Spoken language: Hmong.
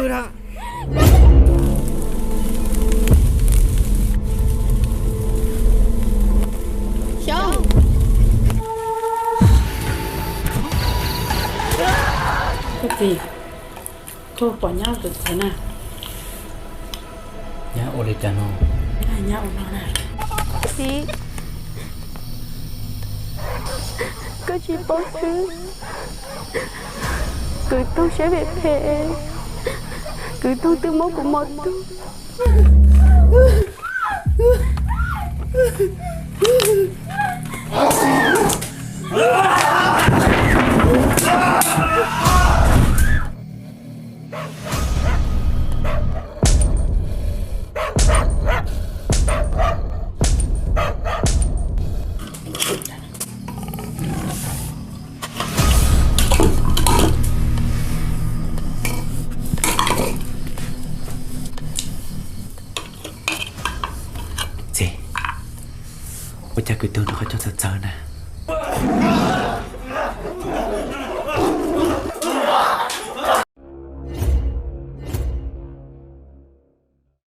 Xyoo, koj txiv, koj pom nyab ua tus txawv na. Nyab ua li cas no? Nyab ua no na. Txiv, koj tsis paub xwb, kwv Toog siab phem phem, kwv Toog twb muab kuv mos tug. Txiv, ua cas kwv Toog nws ho coj txawv txawv na?